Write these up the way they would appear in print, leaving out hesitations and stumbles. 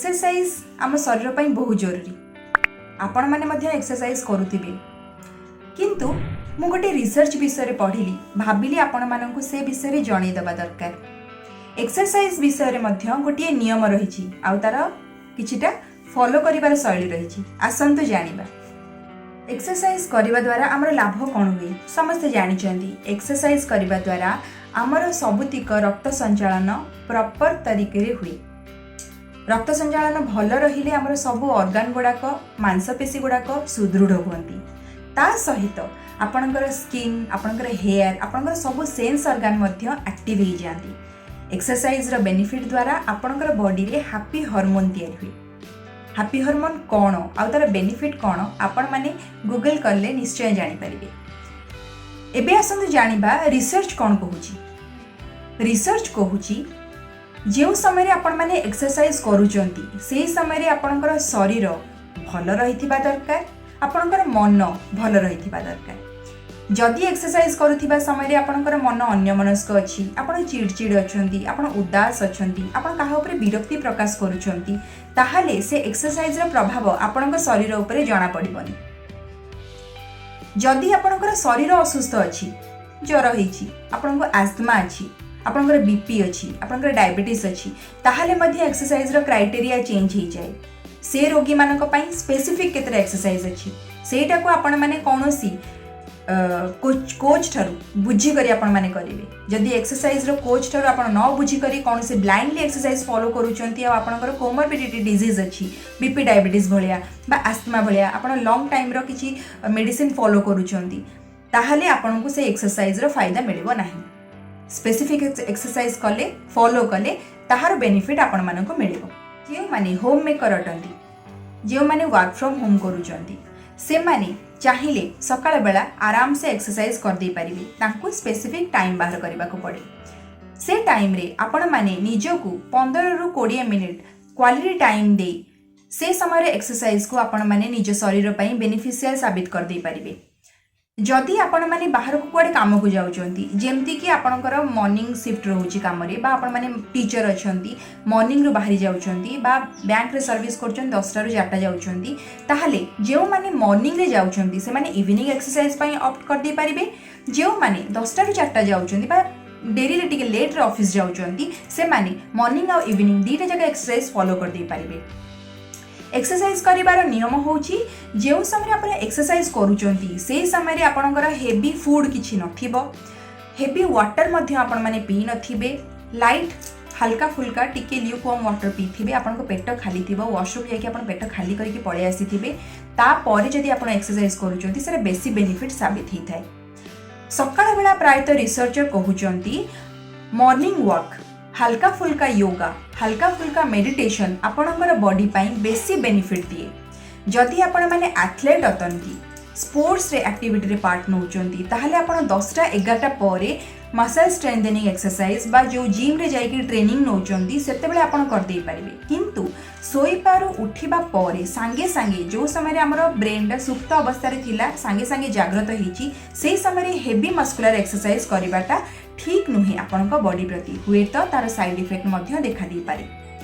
Exercise ଆମ ଶରୀର ପାଇଁ ବହୁତ ଜରୁରୀ। ଆପଣମାନେ ମଧ୍ୟ ଏକ୍ସରସାଇଜ୍ କରୁଥିବେ, କିନ୍ତୁ ମୁଁ ଗୋଟେ ରିସର୍ଚ୍ଚ ବିଷୟରେ ପଢ଼ିଲି, ଭାବିଲି ଆପଣମାନଙ୍କୁ ସେ ବିଷୟରେ ଜଣେଇ ଦେବା ଦରକାର। ଏକ୍ସରସାଇଜ୍ ବିଷୟରେ ମଧ୍ୟ ଗୋଟିଏ ନିୟମ ରହିଛି ଆଉ ତାର କିଛିଟା ଫଲୋ କରିବାର ଶୈଳୀ ରହିଛି। ଆସନ୍ତୁ ଜାଣିବା। ଏକ୍ସରସାଇଜ୍ କରିବା ଦ୍ୱାରା ଆମର ଲାଭ କ'ଣ ହୁଏ? ସମସ୍ତେ ଜାଣିଛନ୍ତି, ଏକ୍ସରସାଇଜ୍ କରିବା ଦ୍ୱାରା ଆମର ସବୁତିକ ରକ୍ତ ସଞ୍ଚାଳନ ପ୍ରପର୍ ତରିକାରେ ହୁଏ। ରକ୍ତ ସଞ୍ଚାଳନ ଭଲ ରହିଲେ ଆମର ସବୁ ଅର୍ଗାନ ଗୁଡ଼ାକ, ମାଂସପେଶୀ ଗୁଡ଼ାକ ସୁଦୃଢ଼ ହୁଅନ୍ତି। ତା ସହିତ ଆପଣଙ୍କର ସ୍କିନ୍, ଆପଣଙ୍କର ହେୟାର, ଆପଣଙ୍କର ସବୁ ସେନ୍ସ ଅର୍ଗାନ ମଧ୍ୟ ଆକ୍ଟିଭ୍ ହେଇଯାଆନ୍ତି। ଏକ୍ସରସାଇଜ୍ର ବେନିଫିଟ୍ ଦ୍ୱାରା ଆପଣଙ୍କର ବଡ଼ିରେ ହାପି ହରମୋନ୍ ତିଆରି ହୁଏ। ହାପି ହରମୋନ୍ କ'ଣ ଆଉ ତା'ର ବେନିଫିଟ୍ କ'ଣ, ଆପଣମାନେ ଗୁଗଲ୍ କଲେ ନିଶ୍ଚୟ ଜାଣିପାରିବେ। ଏବେ ଆସନ୍ତୁ ଜାଣିବା ରିସର୍ଚ୍ଚ କ'ଣ କହୁଛି। ରିସର୍ଚ୍ଚ କହୁଛି, ଯେଉଁ ସମୟରେ ଆପଣମାନେ ଏକ୍ସରସାଇଜ୍ କରୁଛନ୍ତି, ସେହି ସମୟରେ ଆପଣଙ୍କର ଶରୀର ଭଲ ରହିଥିବା ଦରକାର, ଆପଣଙ୍କର ମନ ଭଲ ରହିଥିବା ଦରକାର। ଯଦି ଏକ୍ସରସାଇଜ୍ କରୁଥିବା ସମୟରେ ଆପଣଙ୍କର ମନ ଅନ୍ୟମନସ୍କ ଅଛି, ଆପଣ ଚିଡ଼ଚିଡ଼ ଅଛନ୍ତି, ଆପଣ ଉଦାସ ଅଛନ୍ତି, ଆପଣ କାହା ଉପରେ ବିରକ୍ତି ପ୍ରକାଶ କରୁଛନ୍ତି, ତାହେଲେ ସେ ଏକ୍ସରସାଇଜ୍ର ପ୍ରଭାବ ଆପଣଙ୍କ ଶରୀର ଉପରେ ଜଣାପଡ଼ିବନି। ଯଦି ଆପଣଙ୍କର ଶରୀର ଅସୁସ୍ଥ ଅଛି, ଜ୍ୱର ହେଇଛି, ଆପଣଙ୍କୁ ଆସ୍ମା ଅଛି, ଆପଣଙ୍କର ବିପି ଅଛି, ଆପଣଙ୍କର ଡାଇବେଟିସ୍ ଅଛି, ତାହେଲେ ମଧ୍ୟ ଏକ୍ସରସାଇଜ୍ର କ୍ରାଇଟେରିଆ ଚେଞ୍ଜ ହେଇଯାଏ। ସେ ରୋଗୀମାନଙ୍କ ପାଇଁ ସ୍ପେସିଫିକ୍ କେତେଟା ଏକ୍ସରସାଇଜ୍ ଅଛି, ସେଇଟାକୁ ଆପଣମାନେ କୌଣସି କୋଚ୍ ଠାରୁ ବୁଝିକରି ଆପଣମାନେ କରିବେ। ଯଦି ଏକ୍ସରସାଇଜ୍ର କୋଚ୍ ଠାରୁ ଆପଣ ନ ବୁଝିକରି କୌଣସି ବ୍ଲାଇଣ୍ଡଲି ଏକ୍ସରସାଇଜ୍ ଫଲୋ କରୁଛନ୍ତି ଆଉ ଆପଣଙ୍କର କୋମରବିଡ଼ିଟି ଡିଜିଜ୍ ଅଛି, ବିପି, ଡାଇବେଟିସ୍ ଭଳିଆ ବା ଆସ୍ମା ଭଳିଆ, ଆପଣ ଲଙ୍ଗ୍ ଟାଇମ୍ର କିଛି ମେଡ଼ିସିନ୍ ଫଲୋ କରୁଛନ୍ତି, ତାହେଲେ ଆପଣଙ୍କୁ ସେ ଏକ୍ସରସାଇଜ୍ର ଫାଇଦା ମିଳିବ ନାହିଁ। ସ୍ପେସିଫିକ୍ ଏକ୍ସରସାଇଜ୍ କଲେ, ଫଲୋ କଲେ ତାହାର ବେନିଫିଟ୍ ଆପଣମାନଙ୍କୁ ମିଳିବ। ଯେଉଁମାନେ ହୋମ୍ ମେକର୍ ଅଟନ୍ତି, ଯେଉଁମାନେ ୱାର୍କ ଫ୍ରମ୍ ହୋମ୍ କରୁଛନ୍ତି, ସେମାନେ ଚାହିଁଲେ ସକାଳ ବେଳା ଆରାମସେ ଏକ୍ସରସାଇଜ୍ କରିଦେଇପାରିବେ। ତାଙ୍କୁ ସ୍ପେସିଫିକ୍ ଟାଇମ୍ ବାହାର କରିବାକୁ ପଡ଼େ। ସେ ଟାଇମ୍ରେ ଆପଣମାନେ ନିଜକୁ 15ରୁ 20 ମିନିଟ୍ କ୍ୱାଲିଟି ଟାଇମ୍ ଦେଇ ସେ ସମୟରେ ଏକ୍ସରସାଇଜ୍କୁ ଆପଣମାନେ ନିଜ ଶରୀର ପାଇଁ ବେନିଫିସିଆଲ୍ ସାବିତ କରିଦେଇପାରିବେ। ଯଦି ଆପଣମାନେ ବାହାରକୁ କୁଆଡ଼େ କାମକୁ ଯାଉଛନ୍ତି, ଯେମିତିକି ଆପଣଙ୍କର ମର୍ଣ୍ଣିଂ ସିଫ୍ଟ ରହୁଛି କାମରେ, ବା ଆପଣମାନେ ଟିଚର୍ ଅଛନ୍ତି, ମର୍ଣ୍ଣିଂରୁ ବାହାରି ଯାଉଛନ୍ତି, ବା ବ୍ୟାଙ୍କରେ ସର୍ଭିସ୍ କରୁଛନ୍ତି, 10ଟାରୁ 4ଟା ଯାଉଛନ୍ତି, ତାହେଲେ ଯେଉଁମାନେ ମର୍ଣ୍ଣିଂରେ ଯାଉଛନ୍ତି, ସେମାନେ ଇଭିନିଂ ଏକ୍ସରସାଇଜ୍ ପାଇଁ ଅପ୍ଟ କରିଦେଇପାରିବେ। ଯେଉଁମାନେ 10ଟାରୁ 4ଟା ଯାଉଛନ୍ତି ବା ଡେରିରେ, ଟିକେ ଲେଟ୍ରେ ଅଫିସ୍ ଯାଉଛନ୍ତି, ସେମାନେ ମର୍ଣ୍ଣିଂ ଆଉ ଇଭିନିଂ ଦୁଇଟା ଯାକ ଏକ୍ସରସାଇଜ୍ ଫଲୋ କରିଦେଇପାରିବେ। ଏକ୍ସରସାଇଜ୍ କରିବାର ନିୟମ ହେଉଛି, ଯେଉଁ ସମୟରେ ଆପଣ ଏକ୍ସରସାଇଜ୍ କରୁଛନ୍ତି, ସେହି ସମୟରେ ଆପଣଙ୍କର ହେଭି ଫୁଡ଼୍ କିଛି ନଥିବ, ହେଭି ୱାଟର୍ ମଧ୍ୟ ଆପଣମାନେ ପିଇ ନଥିବେ, ଲାଇଟ୍ ହାଲକା ଫୁଲକା ଟିକେ ଲ୍ୟୁକ୍ ୱାର୍ମ ୱାଟର୍ ପିଇଥିବେ, ଆପଣଙ୍କ ପେଟ ଖାଲି ଥିବ, ୱାସରୁମ୍ ଯାଇକି ଆପଣ ପେଟ ଖାଲି କରିକି ପଳେଇ ଆସିଥିବେ। ତାପରେ ଯଦି ଆପଣ ଏକ୍ସରସାଇଜ୍ କରୁଛନ୍ତି, ସେଟା ବେଶୀ ବେନିଫିଟ୍ ସାବିତ ହେଇଥାଏ। ସକାଳ ବେଳା ପ୍ରାୟତଃ ରିସର୍ଚ୍ଚର କହୁଛନ୍ତି, ମର୍ଣ୍ଣିଂ ୱାକ୍, ହାଲକା ଫୁଲକା ୟୋଗା, ହାଲକା ଫୁଲକା ମେଡିଟେସନ୍ ଆପଣଙ୍କର ବଡି ପାଇଁ ବେଶୀ ବେନିଫିଟ୍ ଦିଏ। ଯଦି ଆପଣମାନେ ଆଥଲେଟ୍ ଅଟନ୍ତି, ସ୍ପୋର୍ଟସରେ ଆକ୍ଟିଭିଟିରେ ପାର୍ଟ ନେଉଛନ୍ତି, ତାହେଲେ ଆପଣ 10ଟା 11ଟା ପରେ ମସଲ୍ ଷ୍ଟ୍ରେନ୍ଥେନିଂ ଏକ୍ସରସାଇଜ୍ ବା ଯେଉଁ ଜିମ୍ରେ ଯାଇକି ଟ୍ରେନିଂ ନେଉଛନ୍ତି, ସେତେବେଳେ ଆପଣ କରିଦେଇପାରିବେ। କିନ୍ତୁ ଶୋଇବାରୁ ଉଠିବା ପରେ ସାଙ୍ଗେ ସାଙ୍ଗେ, ଯେଉଁ ସମୟରେ ଆମର ବ୍ରେନ୍ଟା ସୁପ୍ତ ଅବସ୍ଥାରେ ଥିଲା, ସାଙ୍ଗେ ସାଙ୍ଗେ ଜାଗ୍ରତ ହେଇଛି, ସେଇ ସମୟରେ ହେଭି ମସ୍କୁଲାର ଏକ୍ସରସାଇଜ୍ କରିବାଟା ଠିକ୍ ନୁହେଁ ଆପଣଙ୍କ ବଡି ପ୍ରତି। ହୁଏତ ତାର ସାଇଡ୍ ଇଫେକ୍ଟ ମଧ୍ୟ ଦେଖାଦେଇପାରେ।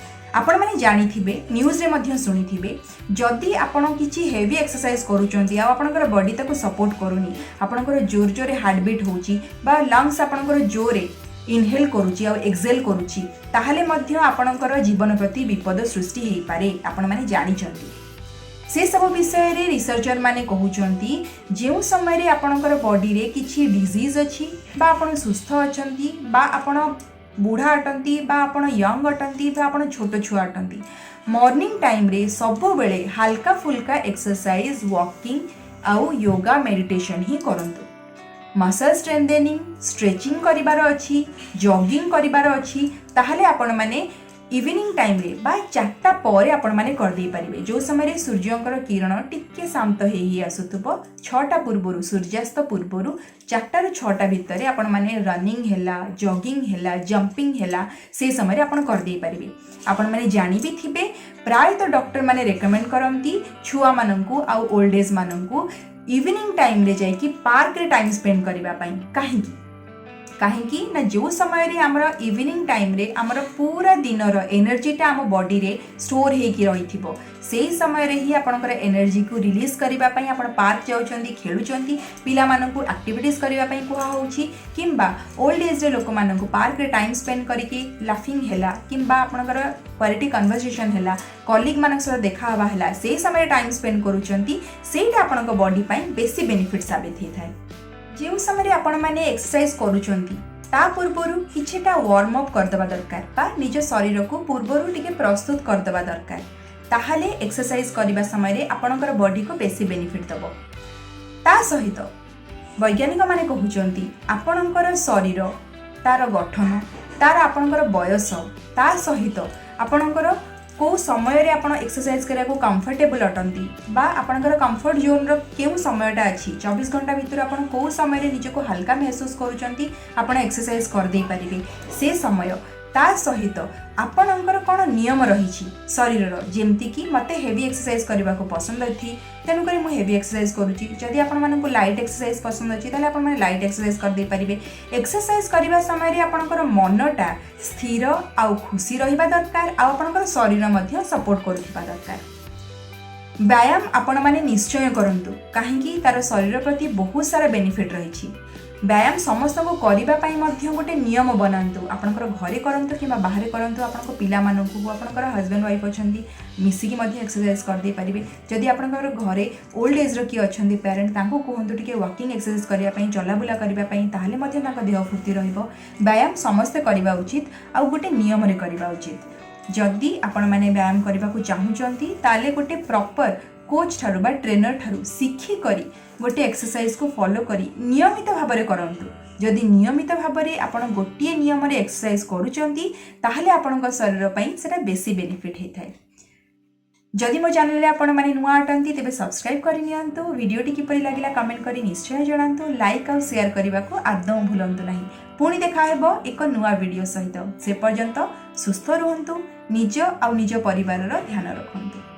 ଆପଣମାନେ ଜାଣିଥିବେ, ନ୍ୟୁଜ୍ରେ ମଧ୍ୟ ଶୁଣିଥିବେ, ଯଦି ଆପଣ କିଛି ହେଭି ଏକ୍ସରସାଇଜ୍ କରୁଛନ୍ତି ଆଉ ଆପଣଙ୍କର ବଡି ତାକୁ ସପୋର୍ଟ କରୁନି, ଆପଣଙ୍କର ଜୋର ଜୋରେ ହାର୍ଟବିଟ୍ ହେଉଛି ବା ଲଙ୍ଗସ୍ ଆପଣଙ୍କର ଜୋରେ ଇନହେଲ୍ କରୁଛି ଆଉ ଏକ୍ସହେଲ୍ କରୁଛି, ତାହେଲେ ମଧ୍ୟ ଆପଣଙ୍କର ଜୀବନ ପ୍ରତି ବିପଦ ସୃଷ୍ଟି ହେଇପାରେ। ଆପଣମାନେ ଜାଣିଛନ୍ତି। ସେସବୁ ବିଷୟରେ ରିସର୍ଚ୍ଚର ମାନେ କହୁଛନ୍ତି, ଯେଉଁ ସମୟରେ ଆପଣଙ୍କର ବଡିରେ କିଛି ଡିଜିଜ୍ ଅଛି ବା ଆପଣ ସୁସ୍ଥ ଅଛନ୍ତି ବା ଆପଣ ବୁଢ଼ା ଅଟନ୍ତି ବା ଆପଣ ୟଙ୍ଗ ଅଟନ୍ତି ବା ଆପଣ ଛୋଟ ଛୁଆ ଅଟନ୍ତି, ମର୍ଣ୍ଣିଂ ଟାଇମ୍ରେ ସବୁବେଳେ ହାଲକା ଫୁଲକା ଏକ୍ସରସାଇଜ୍, ୱାକିଂ ଆଉ ୟୋଗା, ମେଡିଟେସନ୍ ହିଁ କରନ୍ତୁ। ମସଲ୍ ଷ୍ଟ୍ରେନ୍ଥେନିଂ, ଷ୍ଟ୍ରେଚିଂ କରିବାର ଅଛି, ଜଗିଂ କରିବାର ଅଛି, ତାହେଲେ ଆପଣମାନେ ଇଭିନିଂ ଟାଇମ୍ରେ ବା 4ଟା ପରେ ଆପଣମାନେ କରିଦେଇପାରିବେ, ଯେଉଁ ସମୟରେ ସୂର୍ଯ୍ୟଙ୍କର କିରଣ ଟିକେ ଶାନ୍ତ ହେଇ ହେଇ ଆସୁଥିବ। 6ଟା ପୂର୍ବରୁ, ସୂର୍ଯ୍ୟାସ୍ତ ପୂର୍ବରୁ 4ଟାରୁ 6ଟା ଭିତରେ ଆପଣମାନେ ରନିଂ ହେଲା, ଜଗିଂ ହେଲା, ଜମ୍ପିଂ ହେଲା, ସେ ସମୟରେ ଆପଣ କରିଦେଇପାରିବେ। ଆପଣମାନେ ଜାଣି ବି ଥିବେ, ପ୍ରାୟତଃ ଡକ୍ଟରମାନେ ରେକମେଣ୍ଡ କରନ୍ତି ଛୁଆମାନଙ୍କୁ ଆଉ ଓଲ୍ଡ ଏଜ୍ ମାନଙ୍କୁ ଇଭିନିଂ ଟାଇମ୍ରେ ଯାଇକି ପାର୍କରେ ଟାଇମ୍ ସ୍ପେଣ୍ଡ କରିବା ପାଇଁ। କାହିଁକି? କାହିଁକି ନା ଯେଉଁ ସମୟରେ ଆମର ଇଭିନିଂ ଟାଇମ୍ରେ ଆମର ପୁରା ଦିନର ଏନର୍ଜିଟା ଆମ ବଡ଼ିରେ ଷ୍ଟୋର୍ ହେଇକି ରହିଥିବ, ସେଇ ସମୟରେ ହିଁ ଆପଣଙ୍କର ଏନର୍ଜିକୁ ରିଲିଜ୍ କରିବା ପାଇଁ ଆପଣ ପାର୍କ ଯାଉଛନ୍ତି, ଖେଳୁଛନ୍ତି, ପିଲାମାନଙ୍କୁ ଆକ୍ଟିଭିଟିଜ୍ କରିବା ପାଇଁ କୁହାହେଉଛି କିମ୍ବା ଓଲ୍ଡ ଏଜ୍ରେ ଲୋକମାନଙ୍କୁ ପାର୍କରେ ଟାଇମ୍ ସ୍ପେଣ୍ଡ କରିକି ଲାଫିଂ ହେଲା କିମ୍ବା ଆପଣଙ୍କର କ୍ୱାଲିଟି କନଭରସେସନ୍ ହେଲା, କଲିଗମାନଙ୍କ ସହିତ ଦେଖା ହେବା ହେଲା, ସେଇ ସମୟରେ ଟାଇମ୍ ସ୍ପେଣ୍ଡ କରୁଛନ୍ତି, ସେଇଟା ଆପଣଙ୍କ ବଡି ପାଇଁ ବେଶୀ ବେନିଫିଟ୍ ସାବିତ ହେଇଥାଏ। ଯେଉଁ ସମୟରେ ଆପଣମାନେ ଏକ୍ସରସାଇଜ କରୁଛନ୍ତି, ତା ପୂର୍ବରୁ କିଛିଟା ୱାର୍ମ ଅପ୍ କରିଦେବା ଦରକାର ବା ନିଜ ଶରୀରକୁ ପୂର୍ବରୁ ଟିକେ ପ୍ରସ୍ତୁତ କରିଦେବା ଦରକାର। ତାହେଲେ ଏକ୍ସରସାଇଜ କରିବା ସମୟରେ ଆପଣଙ୍କର ବଡିକୁ ବେଶୀ ବେନିଫିଟ୍ ଦେବ। ତା ସହିତ ବୈଜ୍ଞାନିକମାନେ କହୁଛନ୍ତି, ଆପଣଙ୍କର ଶରୀର, ତାର ଗଠନ, ତାର ଆପଣଙ୍କର ବୟସ, ତା ସହିତ ଆପଣଙ୍କର କେଉଁ ସମୟରେ ଆପଣ ଏକ୍ସରସାଇଜ କରିବାକୁ କମ୍ଫର୍ଟେବଲ୍ ଅଟନ୍ତି ବା ଆପଣଙ୍କର କମ୍ଫର୍ଟ ଜୋନ୍ର କେଉଁ ସମୟଟା ଅଛି, 24 ଘଣ୍ଟା ଭିତରୁ ଆପଣ କେଉଁ ସମୟରେ ନିଜକୁ ହାଲକା ମେହସୁସ କରୁଛନ୍ତି, ଆପଣ ଏକ୍ସରସାଇଜ କରିଦେଇ ପାରିବେ ସେ ସମୟ। ତା ସହିତ ଆପଣଙ୍କର କ'ଣ ନିୟମ ରହିଛି ଶରୀରର, ଯେମିତିକି ମୋତେ ହେଭି ଏକ୍ସରସାଇଜ କରିବାକୁ ପସନ୍ଦ ଅଛି, ତେଣୁକରି ମୁଁ ହେଭି ଏକ୍ସରସାଇଜ କରୁଛି। ଯଦି ଆପଣମାନଙ୍କୁ ଲାଇଟ୍ ଏକ୍ସରସାଇଜ ପସନ୍ଦ ଅଛି, ତାହେଲେ ଆପଣମାନେ ଲାଇଟ୍ ଏକ୍ସରସାଇଜ କରିଦେଇ ପାରିବେ। ଏକ୍ସରସାଇଜ କରିବା ସମୟରେ ଆପଣଙ୍କର ମନଟା ସ୍ଥିର ଆଉ ଖୁସି ରହିବା ଦରକାର ଆଉ ଆପଣଙ୍କର ଶରୀର ମଧ୍ୟ ସପୋର୍ଟ କରୁଥିବା ଦରକାର। ବ୍ୟାୟାମ ଆପଣମାନେ ନିଶ୍ଚୟ କରନ୍ତୁ, କାହିଁକି ତାର ଶରୀର ପ୍ରତି ବହୁତ ସାରା ବେନିଫିଟ୍ ରହିଛି। ବ୍ୟାୟାମ ସମସ୍ତଙ୍କୁ କରିବା ପାଇଁ ମଧ୍ୟ ଗୋଟେ ନିୟମ ବନାନ୍ତୁ। ଆପଣଙ୍କର ଘରେ କରନ୍ତୁ କିମ୍ବା ବାହାରେ କରନ୍ତୁ, ଆପଣଙ୍କ ପିଲାମାନଙ୍କୁ, ଆପଣଙ୍କର ହଜବେଣ୍ଡ ୱାଇଫ୍ ଅଛନ୍ତି, ମିଶିକି ମଧ୍ୟ ଏକ୍ସରସାଇଜ କରିଦେଇ ପାରିବେ। ଯଦି ଆପଣଙ୍କର ଘରେ ଓଲ୍ଡ ଏଜ୍ର କିଏ ଅଛନ୍ତି ପ୍ୟାରେଣ୍ଟ, ତାଙ୍କୁ କୁହନ୍ତୁ ଟିକେ ୱାକିଂ ଏକ୍ସରସାଇଜ କରିବା ପାଇଁ, ଚଲାବୁଲା କରିବା ପାଇଁ। ତାହେଲେ ମଧ୍ୟ ତାଙ୍କ ଦେହ ଫୁର୍ତ୍ତି ରହିବ। ବ୍ୟାୟାମ ସମସ୍ତେ କରିବା ଉଚିତ ଆଉ ଗୋଟେ ନିୟମରେ କରିବା ଉଚିତ। ଯଦି ଆପଣମାନେ ବ୍ୟାୟାମ କରିବାକୁ ଚାହୁଁଛନ୍ତି, ତାହେଲେ ଗୋଟେ ପ୍ରପର କୋଚ୍ ଠାରୁ ବା ଟ୍ରେନର ଠାରୁ ଶିଖିକରି ଗୋଟେ ଏକ୍ସରସାଇଜକୁ ଫଲୋ କରି ନିୟମିତ ଭାବରେ କରନ୍ତୁ। ଯଦି ନିୟମିତ ଭାବରେ ଆପଣ ଗୋଟିଏ ନିୟମରେ ଏକ୍ସରସାଇଜ କରୁଛନ୍ତି, ତାହେଲେ ଆପଣଙ୍କ ଶରୀର ପାଇଁ ସେଟା ବେଶୀ ବେନିଫିଟ୍ ହେଇଥାଏ। ଯଦି ମୋ ଚ୍ୟାନେଲରେ ଆପଣମାନେ ନୂଆ ଅଟନ୍ତି, ତେବେ ସବସ୍କ୍ରାଇବ୍ କରିନିଅନ୍ତୁ। ଭିଡ଼ିଓଟି କିପରି ଲାଗିଲା, କମେଣ୍ଟ କରି ନିଶ୍ଚୟ ଜଣାନ୍ତୁ। ଲାଇକ୍ ଆଉ ସେୟାର କରିବାକୁ ଆଦୌ ଭୁଲନ୍ତୁ ନାହିଁ। ପୁଣି ଦେଖା ହେବ ଏକ ନୂଆ ଭିଡ଼ିଓ ସହିତ। ସେ ପର୍ଯ୍ୟନ୍ତ ସୁସ୍ଥ ରୁହନ୍ତୁ, ନିଜ ଆଉ ନିଜ ପରିବାରର ଧ୍ୟାନ ରଖନ୍ତୁ।